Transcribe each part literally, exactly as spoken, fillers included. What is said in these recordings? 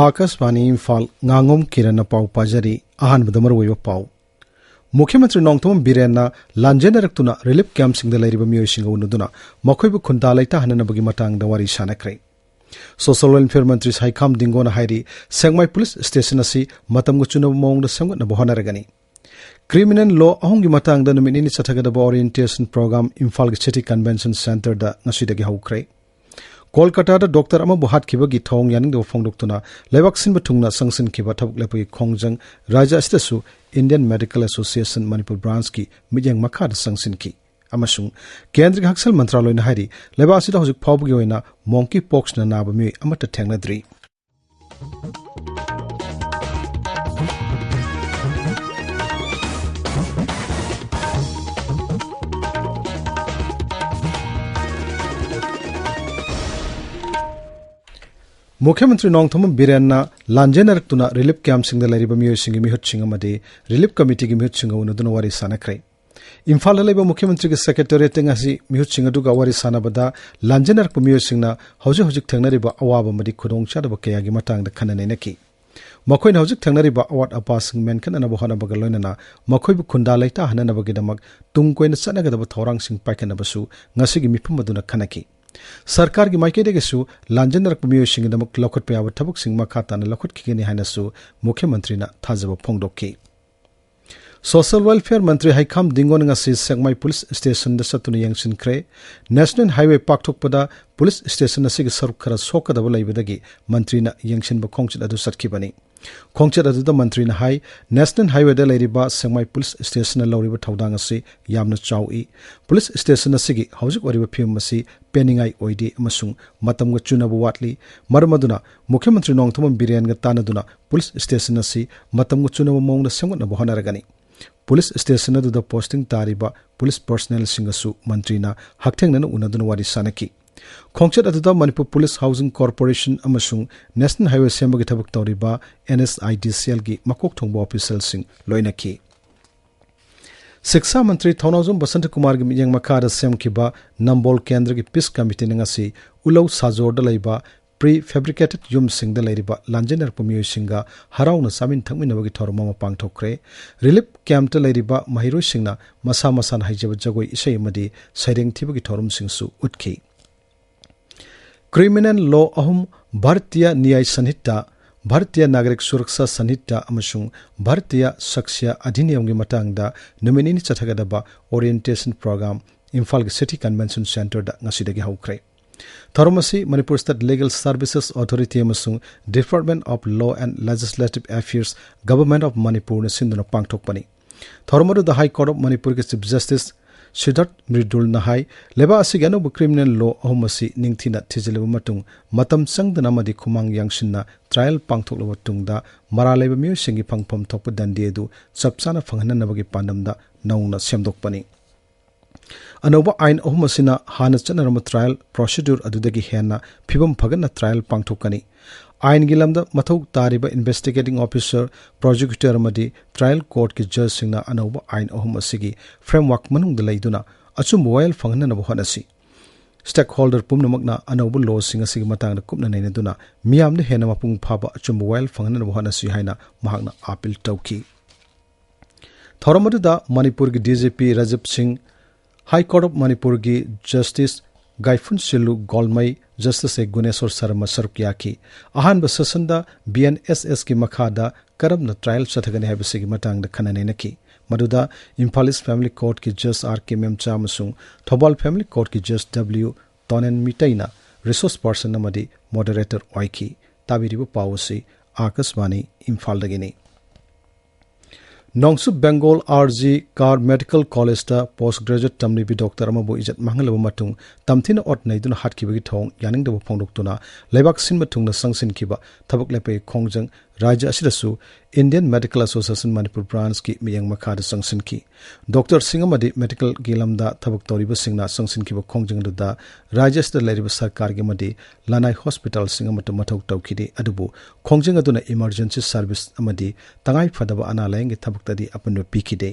ꯑꯥꯀꯥꯁꯕꯥꯅꯤ ꯏꯝꯐꯥꯜ, ꯉꯥꯉꯣꯝ ꯀꯤꯔꯟꯅ ꯄꯥꯎ ꯄꯥꯖꯔꯤ꯫ ꯑꯍꯥꯟꯕꯗ ꯃꯔꯨꯑꯣꯏꯕ ꯄꯥꯎ꯫ ꯃꯨꯈ꯭ꯌ ꯃꯟꯇ꯭ꯔꯤ ꯅꯣꯡꯊꯣꯝꯕꯝ ꯕꯤꯔꯦꯟꯅ ꯂꯥꯟꯖꯦꯟꯅꯔꯛꯇꯨꯅ ꯔꯤꯂꯤꯐ ꯀꯦꯝꯞꯁꯤꯡꯗ ꯂꯩꯔꯤꯕ ꯃꯤꯑꯣꯏꯁꯤꯡꯒ ꯎꯅꯗꯨꯅ ꯃꯈꯣꯏꯕꯨ ꯈꯨꯟꯗꯥ ꯂꯩꯇꯥꯍꯟꯅꯅꯕꯒꯤ ꯃꯇꯥꯡꯗ ꯋꯥꯔꯤ ꯁꯥꯟꯅꯈ꯭ꯔꯦ꯫ ꯁꯣꯁꯤꯌꯦꯜ ꯋꯦꯜꯐꯤꯌꯔ ꯃꯟꯇ꯭ꯔꯤ ꯁꯥꯏꯈꯥꯝ ꯗꯤꯡꯒꯣꯅ ꯍꯥꯏꯔꯤ, ꯁꯦꯛꯃꯥꯏ ꯄꯨꯂꯤꯁ ꯁ꯭ꯇꯦꯁꯟ ꯑꯁꯤ ꯃꯇꯝꯒ ꯆꯨꯅꯕ ꯃꯑꯣꯡꯗ ꯁꯦꯝꯒꯠꯅꯕ ꯍꯣꯠꯅꯔꯒꯅꯤ꯫ ꯀ꯭ꯔꯤꯃꯤꯅꯦꯜ ꯂꯣ ꯑꯍꯨꯝꯒꯤ ꯃꯇꯥꯡꯗ ꯅꯨꯃꯤꯠ ꯅꯤꯅꯤ ꯆꯠꯊꯒꯗꯕ ꯑꯣꯔꯤꯌꯦꯟꯇꯦꯁꯟ ꯄ꯭ꯔꯣꯒ꯭ꯔꯥꯝ ꯏꯝꯐꯥꯜꯒꯤ ꯁꯤꯇꯤ ꯀꯟꯚꯦꯟꯁꯟ ꯁꯦꯟꯇꯔꯗ ꯉꯁꯤꯗꯒꯤ ꯍꯧꯈ꯭ꯔꯦ꯫ ꯀꯣꯜꯀꯇꯥꯗ ꯗꯣꯛꯇꯔ ꯑꯃꯕꯨ ꯍꯥꯠꯈꯤꯕꯒꯤ ꯊꯧꯑꯣꯡ ꯌꯥꯅꯤꯡꯗꯕ ꯐꯣꯡꯗꯣꯛꯇꯨꯅ ꯂꯩꯕꯥꯛ ꯁꯤꯟꯕ ꯊꯨꯡꯅ ꯆꯪꯁꯤꯟꯈꯤꯕ ꯊꯕꯛ ꯂꯦꯞꯄꯒꯤ ꯈꯣꯡꯖꯪ ꯔꯥꯖ꯭ꯌ ꯑꯁꯤꯗꯁꯨ ꯏꯟꯗꯤꯌꯟ ꯃꯦꯗꯤꯀꯦꯜ ꯑꯦꯁꯣꯁꯤꯌꯦꯁꯟ ꯃꯅꯤꯄꯨꯔ ꯕ꯭ꯔꯥꯟꯆꯀꯤ ꯃꯤꯠꯌꯦꯡ ꯃꯈꯥꯗ ꯆꯪꯁꯤꯟꯈꯤ꯫ ꯑꯃꯁꯨꯡ ꯀꯦꯟꯗ꯭ꯔꯒꯤ ꯍꯛꯁꯦꯜ ꯃꯟꯇ꯭ꯔꯥꯂꯣꯏꯅ ꯍꯥꯏꯔꯤ, ꯂꯩꯕꯥꯛ ꯑꯁꯤꯗ ꯍꯧꯖꯤꯛ ꯐꯥꯎꯕꯒꯤ ꯑꯣꯏꯅ ꯃꯣꯡꯀꯤ ꯄꯣꯛꯁꯅ ꯅꯥꯕ ꯃꯤꯑꯣꯏ ꯑꯃꯠꯇ ꯊꯦꯡꯅꯗ꯭ꯔꯤ꯫ ꯃꯨꯈ꯭ꯌ ꯃꯟꯇ꯭ꯔꯤ ꯅꯣꯡꯊꯣꯝꯕꯝ ꯕꯤꯔꯦꯟꯅ ꯂꯥꯟꯖꯦꯟꯅꯔꯛꯇꯨꯅ ꯔꯤꯂꯤꯐ ꯀꯦꯝꯞꯁꯤꯡꯗ ꯂꯩꯔꯤꯕ ꯃꯤꯑꯣꯏꯁꯤꯡꯒꯤ ꯃꯤꯍꯨꯠꯁꯤꯡ ꯑꯃꯗꯤ ꯔꯤꯂꯤꯐ ꯀꯃꯤꯇꯤꯒꯤ ꯃꯤꯍꯨꯠꯁꯤꯡꯒ ꯎꯅꯗꯨꯅ ꯋꯥꯔꯤ ꯁꯥꯟꯅꯈ꯭ꯔꯦ꯫ ꯏꯝꯐꯥꯜꯗ ꯂꯩꯕ ꯃꯨꯈ꯭ꯌ ꯃꯟꯇ꯭ꯔꯤꯒꯤ ꯁꯦꯀ꯭ꯔꯦꯇꯦꯔꯤꯌꯦꯠꯇ ꯉꯁꯤ ꯃꯤꯍꯨꯠꯁꯤꯡ ꯑꯗꯨꯒ ꯋꯥꯔꯤ ꯁꯥꯟꯅꯕꯗ ꯂꯥꯟꯖꯦꯟꯅꯔꯛꯄ ꯃꯤꯑꯣꯏꯁꯤꯡꯅ ꯍꯧꯖꯤꯛ ꯍꯧꯖꯤꯛ ꯊꯦꯡꯅꯔꯤꯕ ꯑꯋꯥꯕ ꯑꯃꯗꯤ ꯈꯨꯗꯣꯡꯆꯥꯗꯕ ꯀꯌꯥꯒꯤ ꯃꯇꯥꯡꯗ ꯈꯟꯅ ꯅꯩꯅꯈꯤ꯫ ꯃꯈꯣꯏꯅ ꯍꯧꯖꯤꯛ ꯊꯦꯡꯅꯔꯤꯕ ꯑꯋꯥꯠ ꯑꯄꯥꯁꯤꯡ ꯃꯦꯟꯈꯠꯅꯅꯕ ꯍꯣꯠꯅꯕꯒ ꯂꯣꯏꯅꯅ ꯃꯈꯣꯏꯕꯨ ꯈꯨꯟꯗꯥ ꯂꯩꯇꯥꯍꯟꯅꯅꯕꯒꯤꯗꯃꯛ ꯇꯨꯡ ꯀꯣꯏꯅ ꯆꯠꯅꯒꯗꯕ ꯊꯧꯔꯥꯡꯁꯤꯡ ꯄꯥꯏꯈꯠꯅꯕꯁꯨ ꯉꯁꯤꯒꯤ ꯃꯤꯐꯝ ꯑꯗꯨꯅ ꯈꯟꯅꯈꯤ꯫ ꯁꯔꯀꯥꯔꯒꯤ ꯃꯥꯏꯀꯩꯗꯒꯤꯁꯨ ꯂꯥꯟꯖꯦꯟꯅꯔꯛꯄ ꯃꯤꯑꯣꯏꯁꯤꯡꯒꯤꯗꯃꯛ ꯂꯧꯈꯠꯄ ꯌꯥꯕ ꯊꯕꯛꯁꯤꯡ ꯃꯈꯥ ꯇꯥꯅ ꯂꯧꯈꯠꯈꯤꯒꯅꯤ ꯍꯥꯏꯅꯁꯨ ꯃꯨꯈ꯭ꯌ ꯃꯟꯇ꯭ꯔꯤꯅ ꯊꯥꯖꯕ ꯐꯣꯡꯗꯣꯛꯈꯤ꯫ ꯁꯣꯁꯤꯌꯦꯜ ꯋꯦꯜꯐꯤꯌꯔ ꯃꯟꯇ꯭ꯔꯤ ꯍꯩꯈꯥꯝ ꯗꯤꯡꯒꯣꯟ ꯉꯁꯤ ꯁꯦꯛꯃꯥꯏ ꯄꯨꯂꯤꯁ ꯁ꯭ꯇꯦꯁꯟꯗ ꯆꯠꯇꯨꯅ ꯌꯦꯡꯁꯤꯟꯈ꯭ꯔꯦ꯫ ꯅꯦꯁꯅꯦꯜ ꯍꯥꯏꯋꯦ ꯄꯥꯛꯊꯣꯛꯄꯗ ꯄꯨꯂꯤꯁ ꯁ꯭ꯇꯦꯁꯟ ꯑꯁꯤꯒꯤ ꯁꯔꯨꯛ ꯈꯔ ꯁꯣꯛꯀꯗꯕ ꯂꯩꯕꯗꯒꯤ ꯃꯟꯇ꯭ꯔꯤꯅ ꯌꯦꯡꯁꯤꯟꯕ ꯈꯣꯡꯆꯠ ꯑꯗꯨ ꯆꯠꯈꯤꯕꯅꯤ꯫ ꯈꯣꯡꯆꯠ ꯑꯗꯨꯗ ꯃꯟꯇ꯭ꯔꯤꯅ ꯍꯥꯏ, ꯅꯦꯁꯅꯦꯜ ꯍꯥꯏꯋꯦꯗ ꯂꯩꯔꯤꯕ ꯁꯦꯛꯃꯥꯏ ꯄꯨꯂꯤꯁ ꯁ꯭ꯇꯦꯁꯟꯅ ꯂꯧꯔꯤꯕ ꯊꯧꯗꯥꯡ ꯑꯁꯤ ꯌꯥꯝꯅ ꯆꯥꯎꯏ꯫ ꯄꯨꯂꯤꯁ ꯁ꯭ꯇꯦꯁꯟ ꯑꯁꯤꯒꯤ ꯍꯧꯖꯤꯛ ꯑꯣꯏꯔꯤꯕ ꯐꯤꯕꯝ ꯑꯁꯤ ꯄꯦꯟꯅꯤꯡꯉꯥꯏ ꯑꯣꯏꯗꯦ ꯑꯃꯁꯨꯡ ꯃꯇꯝꯒ ꯆꯨꯅꯕ ꯋꯥꯠꯂꯤ꯫ ꯃꯔꯝ ꯑꯗꯨꯅ ꯃꯨꯈ꯭ꯌ ꯃꯟꯇ꯭ꯔꯤ ꯅꯣꯡꯊꯣꯝꯕꯝ ꯕꯤꯔꯦꯟꯒ ꯇꯥꯟꯅꯗꯨꯅ ꯄꯨꯂꯤꯁ ꯁ꯭ꯇꯦꯁꯟ ꯑꯁꯤ ꯃꯇꯝꯒ ꯆꯨꯅꯕ ꯃꯑꯣꯡꯗ ꯁꯦꯝꯒꯠꯅꯕ ꯍꯣꯠꯅꯔꯒꯅꯤ꯫ ꯄꯨꯂꯤꯁ ꯁ꯭ꯇꯦꯁꯟ ꯑꯗꯨꯗ ꯄꯣꯁꯇꯤꯡ ꯇꯥꯔꯤꯕ ꯄꯨꯂꯤꯁ ꯄꯔꯁꯅꯦꯜꯁꯤꯡꯒꯁꯨ ꯃꯟꯇ꯭ꯔꯤꯅ ꯍꯛꯊꯦꯡꯅꯅ ꯎꯅꯗꯨꯅ ꯋꯥꯔꯤ ꯁꯥꯟꯅꯈꯤ꯫ ꯈꯣꯡꯆꯠ ꯑꯗꯨꯗ ꯃꯅꯤꯄꯨꯔ ꯄꯨꯂꯤꯁ ꯍꯥꯎꯁꯤꯡ ꯀꯣꯔꯄꯣꯔꯦꯁꯟ ꯑꯃꯁꯨꯡ ꯅꯦꯁꯅꯦꯜ ꯍꯥꯏꯋꯦ ꯁꯦꯝꯕꯒꯤ ꯊꯕꯛ ꯇꯧꯔꯤꯕ NHIDCLꯒꯤ ꯃꯀꯣꯛ ꯊꯣꯡꯕ ꯑꯣꯐꯤꯁꯤꯌꯦꯜꯁꯤꯡ ꯂꯣꯏꯅꯈꯤ꯫ ꯁꯤꯛꯁꯥ ꯃꯟꯇ꯭ꯔꯤ ꯊꯧꯅꯥꯎꯖꯝ ꯕꯁꯟꯇ ꯀꯨꯃꯥꯔꯒꯤ ꯃꯤꯠꯌꯦꯡ ꯃꯈꯥꯗ ꯁꯦꯝꯈꯤꯕ ꯅꯝꯕꯣꯜ ꯀꯦꯟꯗ꯭ꯔꯒꯤ ꯄꯤꯁ ꯀꯃꯤꯇꯤꯅ ꯉꯁꯤ ꯎꯂꯧ ꯁꯥꯖꯣꯔꯗ ꯂꯩꯕ ꯄ꯭ꯔꯤ ꯐꯦꯕ꯭ꯔꯤꯀꯦꯇꯦꯗ ꯌꯨꯝꯁꯤꯡꯗ ꯂꯩꯔꯤꯕ ꯂꯥꯟꯖꯦꯟꯅꯔꯛꯄ ꯃꯤꯑꯣꯏꯁꯤꯡꯒ ꯍꯔꯥꯎꯅ ꯆꯥꯃꯤꯟ ꯊꯛꯃꯤꯟꯅꯕꯒꯤ ꯊꯧꯔꯝ ꯑꯃ ꯄꯥꯡꯊꯣꯛꯈ꯭ꯔꯦ꯫ ꯔꯤꯂꯤꯐ ꯀꯦꯝꯞꯇ ꯂꯩꯔꯤꯕ ꯃꯍꯩꯔꯣꯏꯁꯤꯡꯅ ꯃꯁꯥ ꯃꯁꯥꯅ ꯍꯩꯖꯕ ꯖꯒꯣꯏ ꯏꯁꯩ ꯑꯃꯗꯤ ꯁꯩꯔꯦꯡ ꯊꯤꯕꯒꯤ ꯊꯧꯔꯝꯁꯤꯡꯁꯨ ꯎꯠꯈꯤ꯫ ꯀ꯭ꯔꯤꯃꯤꯅꯦꯜ ꯂꯣ ꯑꯍꯨꯝ, ꯚꯥꯔꯇꯤꯌ ꯅ꯭ꯌꯥꯌ ꯁꯟꯍꯤꯇꯥ, ꯚꯥꯔꯇꯤꯌ ꯅꯥꯒꯔꯤꯛ ꯁꯨꯔꯛꯁꯥ ꯁꯟꯍꯤꯇꯥ ꯑꯃꯁꯨꯡ ꯚꯥꯔꯇꯤꯌ ꯁꯥꯛꯁ꯭ꯌ ꯑꯙꯤꯅꯤꯌꯝꯒꯤ ꯃꯇꯥꯡꯗ ꯅꯨꯃꯤꯠ ꯅꯤꯅꯤ ꯆꯠꯊꯒꯗꯕ ꯑꯣꯔꯤꯌꯦꯟꯇꯦꯁꯟ ꯄ꯭ꯔꯣꯒ꯭ꯔꯥꯝ ꯏꯝꯐꯥꯜꯒꯤ ꯁꯤꯇꯤ ꯀꯟꯚꯦꯟꯁꯟ ꯁꯦꯟꯇꯔꯗ ꯉꯁꯤꯗꯒꯤ ꯍꯧꯈ꯭ꯔꯦ꯫ ꯊꯧꯔꯝ ꯑꯁꯤ Manipur state legal services authority ꯑꯃꯁꯨꯡ Department of Law and Legislative Affairs, Government of Manipurꯅ ꯁꯤꯟꯗꯨꯅ ꯄꯥꯡꯊꯣꯛꯄꯅꯤ꯫ ꯊꯧꯔꯝ ꯑꯗꯨꯗ ꯍꯥꯏ ꯀꯣꯔꯠ ꯑꯣꯐ ꯃꯅꯤꯄꯨꯔꯒꯤ ꯆꯤꯐ ꯖꯁꯇꯤꯁ ꯁꯤꯗꯥꯔꯊ ꯃ꯭ꯔꯤꯗꯨꯜꯅ ꯍꯥꯏ, ꯂꯩꯕꯥꯛ ꯑꯁꯤꯒꯤ ꯑꯅꯧꯕ ꯀ꯭ꯔꯤꯃꯤꯅꯦꯜ ꯂꯣ ꯑꯍꯨꯝ ꯑꯁꯤ ꯅꯤꯡꯊꯤꯅ ꯊꯤꯖꯤꯜꯂꯕ ꯃꯇꯨꯡ, ꯃꯇꯝ ꯆꯪꯗꯅ ꯑꯃꯗꯤ ꯈꯨꯃꯥꯡ ꯌꯥꯡꯁꯤꯟꯅ ꯇ꯭ꯔꯥꯌꯦꯜ ꯄꯥꯡꯊꯣꯛꯂꯕ ꯇꯨꯡꯗ, ꯃꯔꯥꯜ ꯂꯩꯕ ꯃꯤꯑꯣꯏꯁꯤꯡꯒꯤ ꯐꯪꯐꯝ ꯊꯣꯛꯄ ꯗꯟꯗꯤ ꯑꯗꯨ ꯆꯞ ꯆꯥꯅ ꯐꯪꯍꯟꯅꯅꯕꯒꯤ ꯄꯥꯟꯗꯝꯗ ꯅꯧꯅ ꯁꯦꯝꯗꯣꯛꯄꯅꯤ꯫ ꯑꯅꯧꯕ ꯑꯥꯏꯟ ꯑꯍꯨꯝ ꯑꯁꯤꯅ ꯍꯥꯟꯅ ꯆꯠꯅꯔꯝꯕ ꯇ꯭ꯔꯥꯌꯦꯜ ꯄ꯭ꯔꯣꯁꯤꯗ꯭ꯌꯨꯔ ꯑꯗꯨꯗꯒꯤ ꯍꯦꯟꯅ ꯐꯤꯕꯝ ꯐꯒꯠꯅ ꯇ꯭ꯔꯥꯌꯦꯜ ꯄꯥꯡꯊꯣꯛꯀꯅꯤ꯫ ꯑꯥꯏꯟꯒꯤ ꯂꯝꯗ ꯃꯊꯧ ꯇꯥꯔꯤꯕ ꯏꯟꯚꯦꯁꯇꯤꯒꯦꯇꯤꯡ ꯑꯣꯐꯤꯁꯔ, ꯄ꯭ꯔꯣꯁꯤꯀ꯭ꯌꯨꯇꯔ ꯑꯃꯗꯤ ꯇ꯭ꯔꯥꯌꯦꯜ ꯀꯣꯔꯠꯀꯤ ꯖꯖꯁꯤꯡꯅ ꯑꯅꯧꯕ ꯑꯥꯏꯟ ꯑꯍꯨꯝ ꯑꯁꯤꯒꯤ ꯐ꯭ꯔꯦꯝꯋꯥꯔꯛ ꯃꯅꯨꯡꯗ ꯂꯩꯗꯨꯅ ꯑꯆꯨꯝꯕ ꯋꯥꯌꯦꯜ ꯐꯪꯍꯟꯅꯕ ꯍꯣꯠꯅꯁꯤ꯫ ꯁ꯭ꯇꯦꯛꯍꯣꯜꯗꯔ ꯄꯨꯝꯅꯃꯛꯅ ꯑꯅꯧꯕ ꯂꯣꯁꯤꯡ ꯑꯁꯤꯒꯤ ꯃꯇꯥꯡꯗ ꯀꯨꯞꯅ ꯅꯩꯅꯗꯨꯅ ꯃꯤꯌꯥꯝꯗ ꯍꯦꯟꯅ ꯃꯄꯨꯡ ꯐꯥꯕ ꯑꯆꯨꯝꯕ ꯋꯥꯌꯦꯜ ꯐꯪꯍꯟꯅꯕ ꯍꯣꯠꯅꯁꯤ ꯍꯥꯏꯅ ꯃꯍꯥꯛꯅ ꯑꯥꯄꯤꯜ ꯇꯧꯈꯤ꯫ ꯊꯧꯔꯝ ꯑꯗꯨꯗ ꯃꯅꯤꯄꯨꯔꯒꯤ DGP ꯔꯥꯖꯤꯕ ꯁꯤꯡ, ꯍꯥꯏ ꯀꯣꯔꯠ ꯑꯣꯐ ꯃꯅꯤꯄꯨꯔꯒꯤ ꯖꯁꯇꯤꯁ ꯒꯥꯏꯐꯨꯟꯁꯤꯜꯂꯨ ꯒꯣꯜꯃꯩ, ꯖꯁꯇꯤꯁ ꯑꯦ ꯒꯨꯅꯦꯁꯣꯔ ꯁꯔꯃ ꯁꯔꯨꯛ ꯌꯥꯈꯤ꯫ ꯑꯍꯥꯟꯕ ꯁꯦꯁꯟꯗ BNSSꯀꯤ ꯃꯈꯥꯗ ꯀꯔꯝꯅ ꯇ꯭ꯔꯥꯌꯦꯜ ꯆꯠꯊꯒꯅꯤ ꯍꯥꯏꯕꯁꯤꯒꯤ ꯃꯇꯥꯡꯗ ꯈꯟꯅ ꯅꯩꯅꯈꯤ꯫ ꯃꯗꯨꯗ ꯏꯝꯐꯥꯜ ꯏꯁ ꯐꯦꯃꯤꯂꯤ ꯀꯣꯔꯠꯀꯤ ꯖꯁ R K ꯃꯦꯝꯆꯥ ꯑꯃꯁꯨꯡ ꯊꯧꯕꯥꯜ ꯐꯦꯃꯤꯂꯤ ꯀꯣꯔꯠꯀꯤ ꯖꯁ W ꯇꯣꯅꯦꯟ ꯃꯤꯇꯩꯅ ꯔꯤꯁꯣꯔꯁ ꯄꯔꯁꯟ ꯑꯃꯗꯤ ꯃꯣꯗꯔꯦꯇꯔ ꯑꯣꯏꯈꯤ꯫ ꯇꯥꯕꯤꯔꯤꯕ ꯄꯥꯎ ꯑꯁꯤ ꯑꯥꯀꯥꯁꯕꯥꯅꯤ ꯏꯝꯐꯥꯜꯗꯒꯤꯅꯤ꯫ Nongchup Bengal RG Kar Medical Collegeꯇ ꯄꯣꯁ ꯒ꯭ꯔꯦꯖꯨꯑꯦꯠ ꯇꯝꯂꯤꯕꯤ ꯗꯣꯛꯇꯔ ꯑꯃꯕꯨ ꯏꯖꯠ ꯃꯥꯡꯍꯜꯂꯕ ꯃꯇꯨꯡ ꯇꯝꯊꯤꯅ ꯑꯣꯠ ꯅꯩꯗꯨꯅ ꯍꯥꯠꯈꯤꯕꯒꯤ ꯊꯧꯑꯣꯡ ꯌꯥꯅꯤꯡꯗꯕ ꯐꯣꯡꯗꯣꯛꯇꯨꯅ ꯂꯩꯕꯥꯛ ꯁꯤꯟꯕ ꯊꯨꯡꯅ ꯆꯪꯁꯤꯟꯈꯤꯕ ꯊꯕꯛ ꯂꯦꯞꯄꯒꯤ ꯈꯣꯡꯖꯪ ꯔꯥꯖ꯭ꯌ ꯑꯁꯤꯗꯁꯨ Indian Medical Association Manipur Branchꯀꯤ ꯃꯤꯠꯌꯦꯡ ꯃꯈꯥꯗ ꯆꯪꯁꯤꯟꯈꯤ꯫ ꯗꯣꯛꯇꯔꯁꯤꯡ ꯑꯃꯗꯤ ꯃꯦꯗꯤꯀꯦꯜꯒꯤ ꯂꯝꯗ ꯊꯕꯛ ꯇꯧꯔꯤꯕꯁꯤꯡꯅ ꯆꯪꯁꯤꯟꯈꯤꯕ ꯈꯣꯡꯖꯪ ꯑꯗꯨꯗ ꯔꯥꯖ꯭ꯌ ꯑꯁꯤꯗ ꯂꯩꯔꯤꯕ ꯁꯔꯀꯥꯔꯒꯤ ꯑꯃꯗꯤ ꯂꯅꯥꯏ ꯍꯣꯁꯄꯤꯇꯥꯜꯁꯤꯡ ꯑꯃꯠꯇ ꯃꯊꯧ ꯇꯧꯈꯤꯗꯦ꯫ ꯑꯗꯨꯕꯨ ꯈꯣꯡꯖꯪ ꯑꯗꯨꯅ emergency service ꯑꯃꯗꯤ ꯇꯉꯥꯏ ꯐꯗꯕ ꯑꯅꯥ ꯂꯥꯌꯦꯡꯒꯤ ꯊꯕꯛꯇꯗꯤ ꯑꯄꯟꯕ ꯄꯤꯈꯤꯗꯦ꯫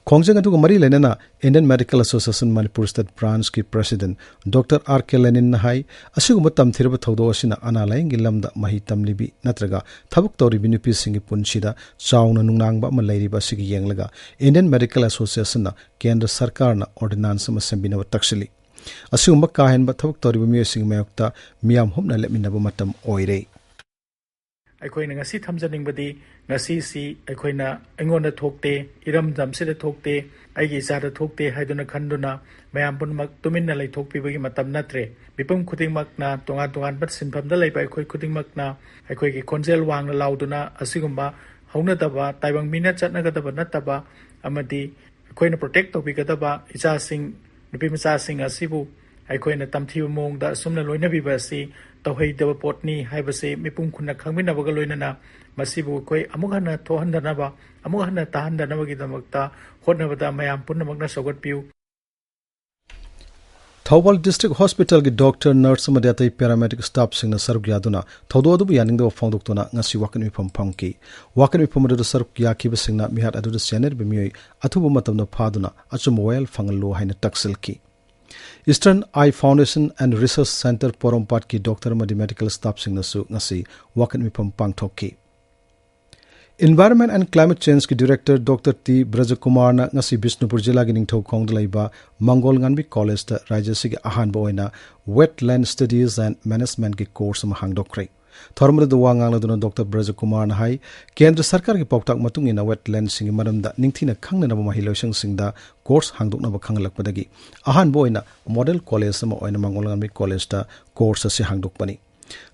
ꯈꯣꯡꯖꯪ ꯑꯗꯨꯒ ꯃꯔꯤ ꯂꯩꯅꯅ Indian Medical Association Manipur State Branchꯀꯤ President Doctor R K Leninꯅ ꯍꯥꯏ, ꯑꯁꯤꯒꯨꯝꯕ ꯇꯝꯊꯤꯔꯕ ꯊꯧꯗꯣꯛ ꯑꯁꯤꯅ ꯑꯅꯥ ꯂꯥꯌꯦꯡꯒꯤ ꯂꯝꯗ ꯃꯍꯩ ꯇꯝꯂꯤꯕꯤ ꯅꯠꯇ꯭ꯔꯒ ꯊꯕꯛ ꯇꯧꯔꯤꯕꯤ ꯅꯨꯄꯤꯁꯤꯡꯒꯤ ꯄꯨꯟꯁꯤꯗ ꯆꯥꯎꯅ ꯅꯨꯡꯅꯥꯡꯕ ꯑꯃ ꯂꯩꯔꯤꯕ ꯑꯁꯤꯒꯤ ꯌꯦꯡꯂꯒ Indian Medical Associationꯅ ꯀꯦꯟꯗ꯭ꯔ ꯁꯔꯀꯥꯔꯅ ordinance ꯑꯃ ꯁꯦꯝꯕꯤꯅꯕ ꯇꯛꯁꯤꯜꯂꯤ꯫ ꯑꯁꯤꯒꯨꯝꯕ ꯀꯥ ꯍꯦꯟꯕ ꯊꯕꯛ ꯇꯧꯔꯤꯕ ꯃꯤꯑꯣꯏꯁꯤꯡꯒꯤ ꯃꯥꯌꯣꯛꯇ ꯃꯤꯌꯥꯝ ꯍꯨꯞꯅ ꯂꯦꯞꯃꯤꯟꯅꯕ ꯃꯇꯝ ꯑꯣꯏꯔꯦ꯫ ꯑꯩꯈꯣꯏꯅ ꯉꯁꯤ ꯊꯝꯖꯅꯤꯡꯕꯗꯤ, ꯉꯁꯤꯁꯤ ꯑꯩꯈꯣꯏꯅ ꯑꯩꯉꯣꯟꯗ ꯊꯣꯛꯇꯦ, ꯏꯔꯝꯗꯝꯁꯤꯗ ꯊꯣꯛꯇꯦ, ꯑꯩꯒꯤ ꯏꯆꯥꯗ ꯊꯣꯛꯇꯦ ꯍꯥꯏꯗꯨꯅ ꯈꯟꯗꯨꯅ ꯃꯌꯥꯝ ꯄꯨꯝꯅꯃꯛ ꯇꯨꯃꯤꯟꯅ ꯂꯩꯊꯣꯛꯄꯤꯕꯒꯤ ꯃꯇꯝ ꯅꯠꯇ꯭ꯔꯦ꯫ ꯃꯤꯄꯨꯝ ꯈꯨꯗꯤꯡꯃꯛꯅ, ꯇꯣꯉꯥꯟ ꯇꯣꯉꯥꯟꯕ ꯁꯤꯟꯐꯝꯗ ꯂꯩꯕ ꯑꯩꯈꯣꯏ ꯈꯨꯗꯤꯡꯃꯛꯅ ꯑꯩꯈꯣꯏꯒꯤ ꯈꯣꯟꯖꯦꯜ ꯋꯥꯡꯅ ꯂꯥꯎꯗꯨꯅ ꯑꯁꯤꯒꯨꯝꯕ ꯍꯧꯅꯗꯕ, ꯇꯥꯏꯕꯪ ꯃꯤꯅ ꯆꯠꯅꯒꯗꯕ ꯅꯠꯇꯕ ꯑꯃꯗꯤ ꯑꯩꯈꯣꯏꯅ protect ꯇꯧꯕꯤꯒꯗꯕ ꯏꯆꯥꯁꯤꯡ, ꯅꯨꯄꯤ ꯃꯆꯥꯁꯤꯡ ꯑꯁꯤꯕꯨ ꯑꯩꯈꯣꯏꯅ ꯇꯝꯊꯤꯕ ꯃꯑꯣꯡꯗ ꯑꯁꯨꯝꯅ ꯂꯣꯏꯅꯕꯤꯕ ꯑꯁꯤ ꯇꯧꯍꯩꯗꯕ ꯄꯣꯠꯅꯤ ꯍꯥꯏꯕꯁꯤ ꯃꯤꯄꯨꯝ ꯈꯨꯟꯅ ꯈꯪꯃꯤꯟꯅꯕꯒ ꯂꯣꯏꯅꯅ ꯃꯁꯤꯕꯨ ꯑꯩꯈꯣꯏ ꯑꯃꯨꯛ ꯍꯟꯅ ꯊꯣꯛꯍꯟꯗꯅꯕ, ꯑꯃꯨꯛ ꯍꯟꯅ ꯇꯥꯍꯟꯗꯅꯕꯒꯤꯗꯃꯛꯇ ꯍꯣꯠꯅꯕꯗ ꯃꯌꯥꯝ ꯄꯨꯝꯅꯃꯛꯅ ꯁꯧꯒꯠꯄꯤꯌꯨ꯫ ꯊꯧꯕꯥꯜ District Hospitalꯒꯤ ꯗꯣꯛꯇꯔ, ꯅꯔꯁ ꯑꯃꯗꯤ ꯑꯇꯩ paramedic staffꯁꯤꯡꯅ ꯁꯔꯨꯛ ꯌꯥꯗꯨꯅ ꯊꯧꯗꯣꯛ ꯑꯗꯨꯕꯨ ꯌꯥꯅꯤꯡꯗꯕ ꯐꯣꯡꯗꯣꯛꯇꯨꯅ ꯉꯁꯤ ꯋꯥꯀꯠ ꯃꯤꯐꯝ ꯐꯝꯈꯤ꯫ ꯋꯥꯀꯠ ꯃꯤꯐꯝ ꯑꯗꯨꯗ ꯁꯔꯨꯛ ꯌꯥꯈꯤꯕꯁꯤꯡꯅ ꯃꯤꯍꯥꯠ ꯑꯗꯨꯗ ꯆꯦꯟꯅꯔꯤꯕ ꯃꯤꯑꯣꯏ ꯑꯊꯨꯕ ꯃꯇꯝꯗ ꯐꯥꯗꯨꯅ ꯑꯆꯨꯝꯕ ꯋꯥꯌꯦꯜ ꯐꯪꯍꯜꯂꯨ ꯍꯥꯏꯅ ꯇꯛꯁꯤꯜꯈꯤ꯫ Eastern Eye Foundation and Research Centre ꯄꯣꯔꯣꯝꯄꯥꯠꯀꯤ ꯗꯣꯛꯇꯔ ꯑꯃꯗꯤ ꯃꯦꯗꯤꯀꯦꯜ ꯁ꯭ꯇꯥꯐꯁꯤꯡꯅꯁꯨ ꯉꯁꯤ ꯋꯥꯀꯠ ꯃꯤꯐꯝ ꯄꯥꯡꯊꯣꯛꯈꯤ꯫ Environment and Climate Changeꯀꯤ Director Doctor T ꯕ꯭ꯔꯖꯀꯨꯃꯥꯔꯅ ꯉꯁꯤ ꯕꯤꯁꯅꯨꯄꯨꯔ ꯖꯤꯂꯥꯒꯤ ꯅꯤꯡꯊꯧꯈꯣꯡꯗ ꯂꯩꯕ ꯃꯪꯒꯣꯜ ꯉꯥꯟꯕꯤ ꯀꯣꯂꯦꯖꯇ ꯔꯥꯖ꯭ꯌ ꯑꯁꯤꯒꯤ ꯑꯍꯥꯟꯕ ꯑꯣꯏꯅ Wetland Studies and Managementꯀꯤ ꯀꯣꯔꯁ ꯑꯃ ꯍꯥꯡꯗꯣꯛꯈ꯭ꯔꯦ꯫ ꯊꯧꯔꯝ ꯑꯗꯨꯗ ꯋꯥ ꯉꯥꯡꯂꯗꯨꯅ ꯗꯣꯛꯇꯔ ꯕ꯭ꯔꯖꯀꯨꯃꯥꯔꯅ ꯍꯥꯏ, ꯀꯦꯟꯗ꯭ꯔ ꯁꯔꯀꯥꯔꯒꯤ ꯄꯥꯎꯇꯥꯛ ꯃꯇꯨꯡ ꯏꯟꯅ wetlandꯁꯤꯡꯒꯤ ꯃꯔꯝꯗ ꯅꯤꯡꯊꯤꯅ ꯈꯪꯅꯅꯕ ꯃꯍꯩꯂꯣꯏꯁꯪꯁꯤꯡꯗ ꯀꯣꯔꯁ ꯍꯥꯡꯗꯣꯛꯅꯕ ꯈꯪꯍꯜꯂꯛꯄꯗꯒꯤ ꯑꯍꯥꯟꯕ ꯑꯣꯏꯅ ꯃꯣꯗꯦꯜ ꯀꯣꯂꯦꯖ ꯑꯃ ꯑꯣꯏꯅ ꯃꯪꯒꯣꯜ ꯉꯥꯟꯕꯤ ꯀꯣꯂꯦꯖꯇ ꯀꯣꯔꯁ ꯑꯁꯤ ꯍꯥꯡꯗꯣꯛꯄꯅꯤ꯫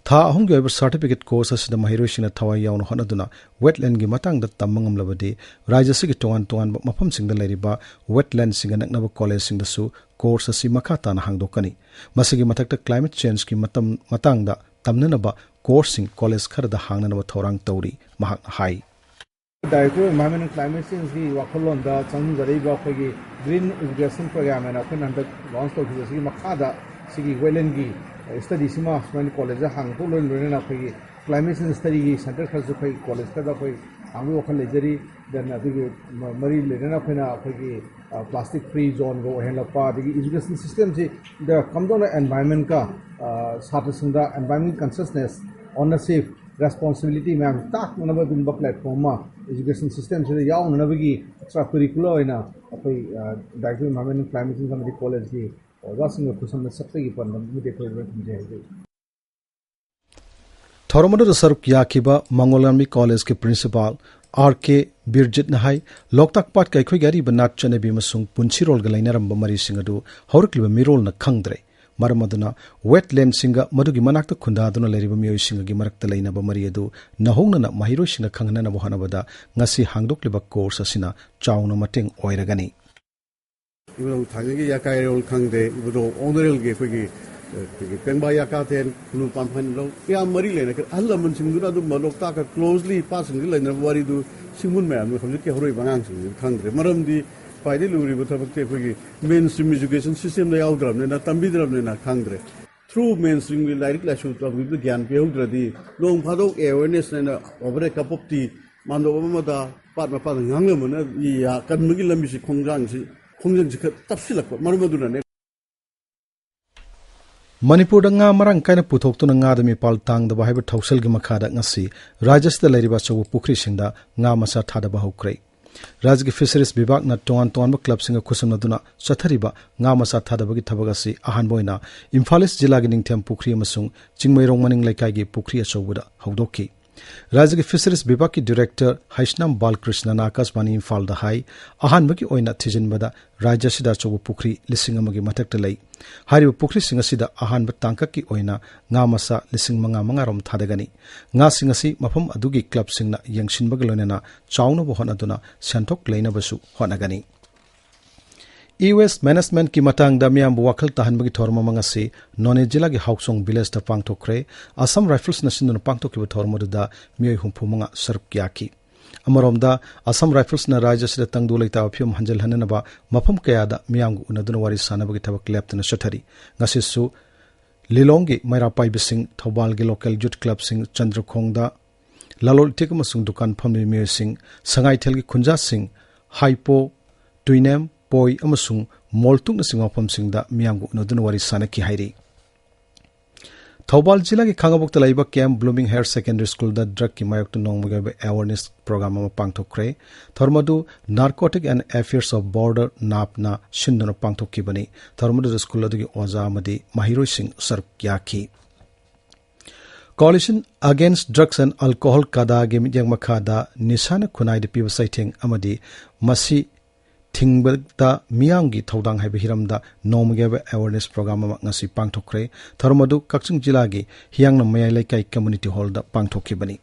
ꯊꯥ ꯑꯍꯨꯝꯒꯤ ꯑꯣꯏꯕ ꯁꯥꯔꯇꯤꯐꯤꯀꯦꯠ ꯀꯣꯔꯁ ꯑꯁꯤꯗ ꯃꯍꯩꯔꯣꯏꯁꯤꯡꯅ ꯊꯋꯥꯏ ꯌꯥꯎꯅ ꯍꯣꯠꯅꯗꯨꯅ wetlandꯒꯤ ꯃꯇꯥꯡꯗ ꯇꯝꯕ ꯉꯝꯂꯕꯗꯤ ꯔꯥꯖ꯭ꯌ ꯑꯁꯤꯒꯤ ꯇꯣꯉꯥꯟ ꯇꯣꯉꯥꯟꯕ ꯃꯐꯝꯁꯤꯡꯗ ꯂꯩꯔꯤꯕ wetlandꯁꯤꯡꯒ ꯅꯛꯅꯕ ꯀꯣꯂꯦꯖꯁꯤꯡꯗꯁꯨ ꯀꯣꯔꯁ ꯑꯁꯤ ꯃꯈꯥ ꯇꯥꯅ ꯍꯥꯡꯗꯣꯛꯀꯅꯤ꯫ ꯃꯁꯤꯒꯤ ꯃꯊꯛꯇ climate changeꯀꯤ ꯃꯇꯝ, ꯃꯇꯥꯡꯗ ꯇꯝꯅꯅꯕ ꯀꯣꯔꯁꯁꯤꯡ ꯀꯣꯂꯦꯖ ꯈꯔꯗ ꯍꯥꯡꯅꯅꯕ ꯊꯧꯔꯥꯡ ꯇꯧꯔꯤ, ꯃꯍꯥꯛꯅ ꯍꯥꯏ꯫ Director of Environment and Climate Changeꯒꯤ ꯋꯥꯈꯜꯂꯣꯟꯗ ꯆꯪꯁꯤꯟꯖꯔꯛꯏꯕ ꯑꯩꯈꯣꯏꯒꯤ Green Education Program ꯍꯥꯏꯅ ꯑꯩꯈꯣꯏꯅ ꯍꯟꯗꯛ ꯂꯣꯟꯁ ꯇꯧꯈꯤꯕꯁꯤꯒꯤ ꯃꯈꯥꯗ ꯁꯤꯒꯤ ꯋꯦꯠꯂꯦꯟꯒꯤ ꯁ꯭ꯇꯗꯤꯁꯤꯃ ꯁꯨꯃꯥꯏꯅ ꯀꯣꯂꯦꯖꯇ ꯍꯥꯡꯗꯣꯛ ꯂꯣꯏꯅ ꯂꯣꯏꯅꯅ ꯑꯩꯈꯣꯏꯒꯤ ꯀ꯭ꯂꯥꯏꯃꯦꯠ ꯆꯦꯟꯖ ꯁ꯭ꯇꯗꯤꯒꯤ ꯁꯦꯟꯇꯔ ꯈꯔꯁꯨ ꯑꯩꯈꯣꯏ ꯀꯣꯂꯦꯖꯇꯗ ꯑꯩꯈꯣꯏ ꯍꯥꯡꯗꯣꯛ ꯋꯥꯈꯜ ꯂꯩꯖꯔꯤ꯫ ꯗꯦꯟ ꯑꯗꯨꯒꯤ ꯃꯔꯤ ꯂꯩꯅꯅ ꯑꯩꯈꯣꯏꯅ ꯑꯩꯈꯣꯏꯒꯤ ꯄ꯭ꯂꯥꯁꯇꯤꯛ ꯐ꯭ꯔꯤ ꯖꯣꯟꯒ ꯑꯣꯏꯍꯜꯂꯛꯄ, ꯑꯗꯒꯤ ꯏꯖꯨꯀꯦꯁꯟ ꯁꯤꯁꯇꯦꯝꯁꯤ ꯗ ꯀꯝꯗꯧꯅ ꯑꯦꯟꯚꯥꯏꯔꯟꯃꯦꯟꯀ ꯁꯥꯇ꯭ꯔꯁꯤꯡꯗ ꯑꯦꯟꯚꯥꯏꯔꯟꯃꯦꯟ ꯀꯟꯁꯤꯌꯁꯅꯦꯁ, ꯑꯣꯅꯔꯁꯤꯞ, ꯔꯦꯁꯄꯣꯟꯁꯤꯕꯤꯂꯤꯇꯤ ꯃꯌꯥꯝ ꯇꯥꯛꯅꯅꯕ ꯑꯗꯨꯒꯨꯝꯕ ꯄ꯭ꯂꯦꯠꯐꯣꯝ ꯑꯃ ꯏꯖꯨꯀꯦꯁꯟ ꯁꯤꯁꯇꯦꯝꯁꯤꯗ ꯌꯥꯎꯅꯅꯕꯒꯤ ꯑꯦꯛꯁꯇ꯭ꯔꯥ ꯀꯔꯤꯀꯨꯂꯔ ꯑꯣꯏꯅ ꯑꯩꯈꯣꯏ director environment and climate change ꯑꯃꯗꯤ ꯀꯣꯂꯦꯖꯀꯤ ꯑꯣꯖꯥꯁꯤꯡꯒ ꯈꯨꯠꯁꯝꯅ ꯆꯠꯄꯒꯤ ꯄꯥꯟꯗꯝ ꯑꯃꯗꯤ ꯑꯩꯈꯣꯏ ꯂꯣꯏ ꯊꯝꯖꯩ ꯍꯧꯖꯤꯛ꯫ ꯊꯧꯔꯝ ꯑꯗꯨꯗ ꯁꯔꯨꯛ ꯌꯥꯈꯤꯕ ꯃꯉꯣꯜ ꯂꯥꯟꯃꯤ ꯀꯣꯂꯦꯖꯀꯤ ꯄ꯭ꯔꯤꯟꯁꯤꯄꯥꯜ ꯑꯥꯔ ꯀꯦ ꯕꯤꯔꯖꯤꯠꯅ ꯍꯥꯏ, ꯂꯣꯛꯇꯥꯛ ꯄꯥꯠꯀ ꯑꯩꯈꯣꯏꯒꯤ ꯑꯔꯤꯕ ꯅꯥꯠ ꯆꯠꯅꯕꯤ ꯑꯃꯁꯨꯡ ꯄꯨꯟꯁꯤꯔꯣꯜꯒ ꯂꯩꯅꯔꯝꯕ ꯃꯔꯤꯁꯤꯡ ꯑꯗꯨ ꯍꯧꯔꯛꯂꯤꯕ ꯃꯤꯔꯣꯜꯅ ꯈꯪꯗ꯭ꯔꯦ꯫ ꯃꯔꯝ ꯑꯗꯨꯅ ꯋꯦꯠꯂꯦꯟꯁꯤꯡꯒ ꯃꯗꯨꯒꯤ ꯃꯅꯥꯛꯇ ꯈꯨꯟꯗꯥꯗꯨꯅ ꯂꯩꯔꯤꯕ ꯃꯤꯑꯣꯏꯁꯤꯡꯒꯒꯤ ꯃꯔꯛꯇ ꯂꯩꯅꯕ ꯃꯔꯤ ꯑꯗꯨ ꯅꯧꯍꯧꯅꯅ ꯃꯍꯩꯔꯣꯏꯁꯤꯡꯅ ꯈꯪꯍꯟꯅꯕ ꯍꯣꯠꯅꯕꯗ ꯉꯁꯤ ꯍꯥꯡꯗꯣꯛꯂꯤꯕ ꯀꯣꯔꯁ ꯑꯁꯤꯅ ꯆꯥꯎꯅ ꯃꯇꯦꯡ ꯑꯣꯏꯔꯒꯅꯤ꯫ ꯏꯕꯨꯙꯧ ꯊꯥꯡꯒꯒꯤ ꯌꯥꯀꯥꯏꯔꯣꯜ ꯈꯪꯗꯦ, ꯏꯕꯨꯙꯧ ꯑꯣꯛꯅꯔꯦꯜꯒꯤ ꯑꯩꯈꯣꯏꯒꯤ ꯑꯩꯈꯣꯏꯒꯤ ꯄꯦꯡꯕꯥ ꯌꯥꯀꯥꯊꯦꯟ, ꯈꯨꯅꯨ ꯄꯥꯝꯐꯟ ꯂꯧ ꯀꯌꯥ ꯃꯔꯤ ꯂꯩꯅꯈ꯭ꯔꯦ꯫ ꯑꯍꯜ ꯂꯃꯟꯁꯤꯡꯗꯨꯅ ꯑꯗꯨꯝꯕ ꯂꯣꯛꯇꯥꯛꯀ ꯀ꯭ꯂꯣꯖꯂꯤ ꯄꯥꯠꯁꯤꯡꯁꯤ ꯂꯩꯅꯕ ꯋꯥꯔꯤꯗꯨ ꯁꯤꯡꯕꯨꯟ ꯃꯌꯥꯝꯗꯨ ꯍꯧꯖꯤꯛꯀꯤ ꯍꯧꯔꯛꯏꯕ ꯑꯉꯥꯡꯁꯤꯡꯁꯤꯅ ꯈꯪꯗ꯭ꯔꯦ꯫ ꯃꯔꯝꯗꯤ ꯈ꯭ꯋꯥꯏꯗꯒꯤ ꯂꯨꯔꯤꯕ ꯊꯕꯛꯇꯤ ꯑꯩꯈꯣꯏꯒꯤ ꯃꯦꯟ ꯁ꯭ꯇ꯭ꯔꯤꯝ ꯏꯖꯨꯀꯦꯁꯟ ꯁꯤꯁꯇꯦꯝꯗ ꯌꯥꯎꯗ꯭ꯔꯕꯅꯤꯅ, ꯇꯝꯕꯤꯗ꯭ꯔꯕꯅꯤꯅ ꯈꯪꯗ꯭ꯔꯦ꯫ ꯊ꯭ꯔꯨ ꯃꯦꯟ ꯁ꯭ꯇ꯭ꯔꯤꯝꯒꯤ ꯂꯥꯏꯔꯤꯛ ꯂꯥꯏꯁꯨ ꯇꯝꯕꯤꯕꯗ ꯒ꯭ꯌꯥꯟ ꯄꯤꯍꯧꯗ꯭ꯔꯗꯤ, ꯅꯣꯡ ꯐꯥꯗꯣꯛ ꯑꯦꯋꯦꯔꯅꯦꯁ ꯍꯥꯏꯅ over a cup of tea ꯃꯥꯟꯗꯣꯞ ꯑꯃꯗ ꯄꯥꯠ ꯃꯄꯥꯟꯗ ꯉꯥꯡꯅꯕꯅ ꯀꯟꯕꯒꯤ ꯂꯝꯕꯤꯁꯤ ꯈꯣꯡꯖꯥꯡꯁꯤ ꯈꯣꯡꯖꯪꯁꯤ ꯈꯔ ꯇꯞꯁꯤꯜꯂꯛꯄ ꯃꯔꯝ ꯑꯗꯨꯅꯅꯦ꯫ ꯃꯅꯤꯄꯨꯔꯗ ꯉꯥ ꯃꯔꯥꯡ ꯀꯥꯏꯅ ꯄꯨꯊꯣꯛꯇꯨꯅ ꯉꯥꯗ ꯃꯤꯄꯥꯜ ꯇꯥꯡꯗꯕ ꯍꯥꯏꯕ ꯊꯧꯁꯤꯜꯒꯤ ꯃꯈꯥꯗ ꯉꯁꯤ ꯔꯥꯖ꯭ꯌꯁꯤꯗ ꯂꯩꯔꯤꯕ ꯑꯆꯧꯕ ꯄꯨꯈ꯭ꯔꯤꯁꯤꯡꯗ ꯉꯥ ꯃꯆꯥ ꯊꯥꯗꯕ ꯍꯧꯈ꯭ꯔꯦ꯫ ꯔꯥꯖ꯭ꯌꯒꯤ ꯐꯤꯁꯔꯤꯁ ꯕꯤꯚꯥꯒꯅ ꯇꯣꯉꯥꯟ ꯇꯣꯉꯥꯟꯕ ꯀ꯭ꯂꯕꯁꯤꯡꯒ ꯈꯨꯠꯁꯝꯅꯗꯨꯅ ꯆꯠꯊꯔꯤꯕ ꯉꯥ ꯃꯆꯥ ꯊꯥꯗꯕꯒꯤ ꯊꯕꯛ ꯑꯁꯤ ꯑꯍꯥꯟꯕ ꯑꯣꯏꯅ ꯏꯝꯐꯥꯜ ꯏꯁ ꯖꯤꯂꯥꯒꯤ ꯅꯤꯡꯊꯦꯝ ꯄꯨꯈ꯭ꯔꯤ ꯑꯃꯁꯨꯡ ꯆꯤꯡꯃꯩꯔꯣꯡ ꯃꯅꯤꯡ ꯂꯩꯀꯥꯏꯒꯤ ꯄꯨꯈ꯭ꯔꯤ ꯑꯆꯧꯕꯗ ꯍꯧꯗꯣꯛꯈꯤ꯫ ꯔꯥꯖ꯭ꯌꯒꯤ ꯐꯤꯁꯔꯤꯁ ꯕꯤꯚꯥꯒꯀꯤ ꯗꯤꯔꯦꯛꯇꯔ ꯍꯩꯁꯅꯥꯝ ꯕꯥꯂꯀ꯭ꯔꯤꯁꯅꯅ ꯑꯥꯀꯥꯁꯕꯥꯅꯤ ꯏꯝꯐꯥꯜꯗ ꯍꯥꯏ, ꯑꯍꯥꯟꯕꯒꯤ ꯑꯣꯏꯅ ꯊꯤꯖꯤꯟꯕꯗ ꯔꯥꯖ꯭ꯌ ꯑꯁꯤꯗ ꯑꯆꯧꯕ ꯄꯨꯈ꯭ꯔꯤ ꯂꯤꯁꯤꯡ ꯑꯃꯒꯤ ꯃꯊꯛꯇ ꯂꯩ꯫ ꯍꯥꯏꯔꯤꯕ ꯄꯨꯈ꯭ꯔꯤꯁꯤꯡ ꯑꯁꯤꯗ ꯑꯍꯥꯟꯕ ꯇꯥꯡꯀꯛꯀꯤ ꯑꯣꯏꯅ ꯉꯥ ꯃꯆꯥ ꯂꯤꯁꯤꯡ ꯃꯉꯥ ꯃꯉꯥ ꯔꯣꯝ ꯊꯥꯗꯒꯅꯤ꯫ ꯉꯥꯁꯤꯡ ꯑꯁꯤ ꯃꯐꯝ ꯑꯗꯨꯒꯤ ꯀ꯭ꯂꯕꯁꯤꯡꯅ ꯌꯦꯡꯁꯤꯟꯕꯒ ꯂꯣꯏꯅꯅ ꯆꯥꯎꯅꯕ ꯍꯣꯠꯅꯗꯨꯅ ꯁꯦꯟꯊꯣꯛ ꯂꯩꯅꯕꯁꯨ ꯍꯣꯠꯅꯒꯅꯤ꯫ E-waste managementꯀꯤ ꯃꯇꯥꯡꯗ ꯃꯤꯌꯥꯝꯕꯨ ꯋꯥꯈꯜ ꯇꯥꯍꯟꯕꯒꯤ ꯊꯧꯔꯝ ꯑꯃ ꯉꯁꯤ ꯅꯣꯅꯦ ꯖꯤꯂꯥꯒꯤ ꯍꯥꯎꯆꯣꯡ villageꯇ ꯄꯥꯡꯊꯣꯛꯈ꯭ꯔꯦ꯫ ꯑꯁꯥꯝ ꯔꯥꯏꯐꯜꯁꯅ ꯁꯤꯟꯗꯨꯅ ꯄꯥꯡꯊꯣꯛꯈꯤꯕ ꯊꯧꯔꯝ ꯑꯗꯨꯗ ꯃꯤꯑꯣꯏ ꯍꯨꯝꯐꯨ ꯃꯉꯥ ꯁꯔꯨꯛ ꯌꯥꯈꯤ꯫ ꯑꯃꯔꯣꯝꯗ, ꯑꯁꯥꯝ ꯔꯥꯏꯐꯜꯁꯅ ꯔꯥꯖ꯭ꯌ ꯑꯁꯤꯗ ꯇꯪꯗꯨ ꯂꯩꯇꯥꯕ ꯐꯤꯕꯝ ꯍꯟꯖꯤꯜꯍꯟꯅꯅꯕ ꯃꯐꯝ ꯀꯌꯥꯗ ꯃꯤꯌꯥꯝꯒ ꯎꯅꯗꯨꯅ ꯋꯥꯔꯤ ꯁꯥꯟꯅꯕꯒꯤ ꯊꯕꯛ ꯂꯦꯞꯇꯅ ꯆꯠꯊꯔꯤ꯫ ꯉꯁꯤꯁꯨ ꯂꯤꯂꯣꯡꯒꯤ ꯃꯩꯔꯥ ꯄꯥꯏꯕꯁꯤꯡ, ꯊꯧꯕꯥꯜꯒꯤ local youth clubꯁꯤꯡ, ꯆꯟꯗ꯭ꯔꯈꯣꯡꯗ ꯂꯂꯣꯜ ꯏꯇꯤꯛ ꯑꯃꯁꯨꯡ ꯗꯨꯀꯥꯟ ꯐꯝꯂꯤꯕ ꯃꯤꯑꯣꯏꯁꯤꯡ, ꯁꯉꯥꯏꯊꯦꯜꯒꯤ ꯈꯨꯟꯖꯥꯁꯤꯡ, ꯍꯥꯏꯄꯣ, ꯇꯨꯏꯅꯦꯝ, ꯄꯣꯏ ꯑꯃꯁꯨꯡ ꯃꯣꯜꯇꯨꯛꯅꯆꯤꯡꯕ ꯃꯐꯝꯁꯤꯡꯗ ꯃꯤꯌꯥꯝꯒ ꯎꯅꯗꯨꯅ ꯋꯥꯔꯤ ꯁꯥꯅꯈꯤ ꯍꯥꯏꯔꯤ꯫ ꯊꯧꯕꯥꯜ ꯖꯤꯂꯥꯒꯤ ꯈꯥꯉꯕꯣꯛꯇ ꯂꯩꯕ ꯀꯦ ꯑꯦꯝ ꯕ꯭ꯂꯨꯃꯤꯡ ꯍꯥꯌꯔ ꯁꯦꯀꯦꯟꯗꯔꯤ ꯁ꯭ꯀꯨꯜꯗ drugꯀꯤ ꯃꯥꯌꯣꯛꯇ ꯅꯣꯡꯃꯒꯤ ꯑꯣꯏꯕ awareness program ꯑꯃ ꯄꯥꯡꯊꯣꯛꯈ꯭ꯔꯦ꯫ ꯊꯧꯔꯝ ꯑꯗꯨ Narcotic and Affairs of Border, NAFBꯅ ꯁꯤꯟꯗꯨꯅ ꯄꯥꯡꯊꯣꯛꯈꯤꯕꯅꯤ꯫ ꯊꯧꯔꯝ ꯑꯗꯨꯗ ꯁ꯭ꯀꯨꯜ ꯑꯗꯨꯒꯤ ꯑꯣꯖꯥ ꯑꯃꯗꯤ ꯃꯍꯩꯔꯣꯏꯁꯤꯡ ꯁꯔꯨꯛ ꯌꯥꯈꯤ꯫ Coalition Against Drugs and Alcohol, ꯀꯗꯥꯒꯤ ꯃꯤꯠꯌꯦꯡ ꯃꯈꯥꯗ ꯅꯤꯁꯥꯅ ꯈꯨꯟꯅꯥꯏꯗ ꯄꯤꯕ ꯆꯩꯊꯦꯡ ꯑꯃꯗꯤ ꯃꯁꯤ ꯊꯤꯡꯕꯗ ꯃꯤꯌꯥꯝꯒꯤ ꯊꯧꯗꯥꯡ ꯍꯥꯏꯕ ꯍꯤꯔꯝꯗ ꯅꯣꯡꯃꯒꯤ ꯑꯣꯏꯕ awareness program ꯑꯃ ꯉꯁꯤ ꯄꯥꯡꯊꯣꯛꯈ꯭ꯔꯦ꯫ ꯊꯧꯔꯝ ꯑꯗꯨ ꯀꯛꯆꯤꯡ ꯖꯤꯂꯥꯒꯤ ꯍꯤꯌꯥꯡꯂꯝ ꯃꯌꯥꯏ ꯂꯩꯀꯥꯏ community hallꯗ ꯄꯥꯡꯊꯣꯛꯈꯤꯕꯅꯤ꯫